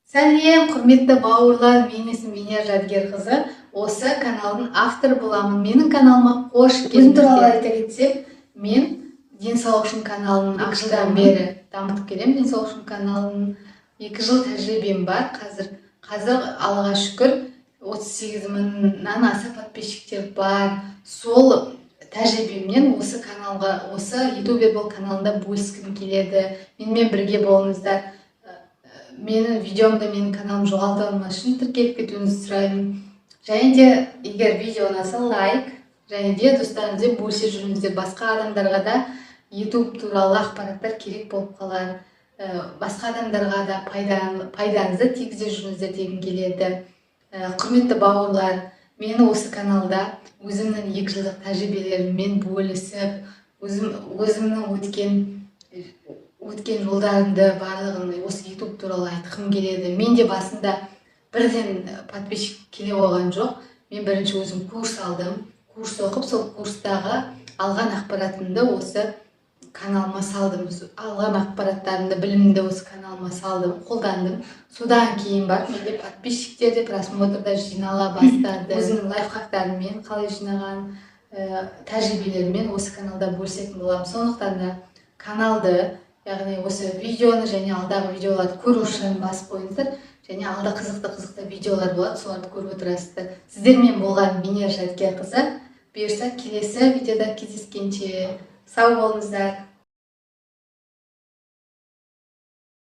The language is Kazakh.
Сәлем, құрметті бауырлар! Менің есімім Венера Жәдігерқызы, осы каналдың авторы боламын. Менің каналыма қош келдіңіздер. Өзім туралы айта кетсем, мен «Денсаулық үшін» каналын 2 жылдан бері дамытып келемін. «Денсаулық үшін» каналын 2 жыл тәжірибем бар. Қазір, Аллаға шүкір, 38 мыңнан аса подписчиктер бар. Сол тәжірибемнен осы каналға, осы «Ютубер бол» каналында бөліскім келеді. Менімен бірге болыңыздар. Менің видеомды, менің каналым жоғалта алмас үшін тіркеліп кетуіңізді сұраймын. Және де егер видео ұнаса, лайк және де достарыңызбен бөлісе жүріңіздер. Басқа адамдарға да YouTube туралы ақпараттар керек болып қалар. Басқа адамдарға да пайдаңызды тигізе жүріңіздер дегім келеді. Құрметті бауырлар, мен осы каналда өзімнің 2 жылдық тәжірибелеріммен бөлісіп, өзімнің өткен жолдарымды барлығын осы YouTube туралы айтқым келеді. Мен де басында бірден подписчик келе қойған жоқ. Мен бірінші өзім курс алдым. Курс оқып, сол курстағы алған ақпаратымды осы каналыма салдым. Алған ақпараттарымды, білімімді осы каналыма салдым, қолдандым. Содан кейін барып менде подписчиктер де, просмотр да жинала бастады. Өзімнің лайфхактарыммен, қалай жинаған тәжірибелеріммен осы каналда бөлісетін боламын. Сондықтан да каналды, яғни осы видеоны және алдағы видеоларды көру үшін басып қойыңыздар. Және алда қызықты қызықты видеолар болады, соларды көріп отырасыздар. Сіздермен болған Венера Жәдігерқызы. Бұйырса, келесі видеода кездескенше сау болыңыздар.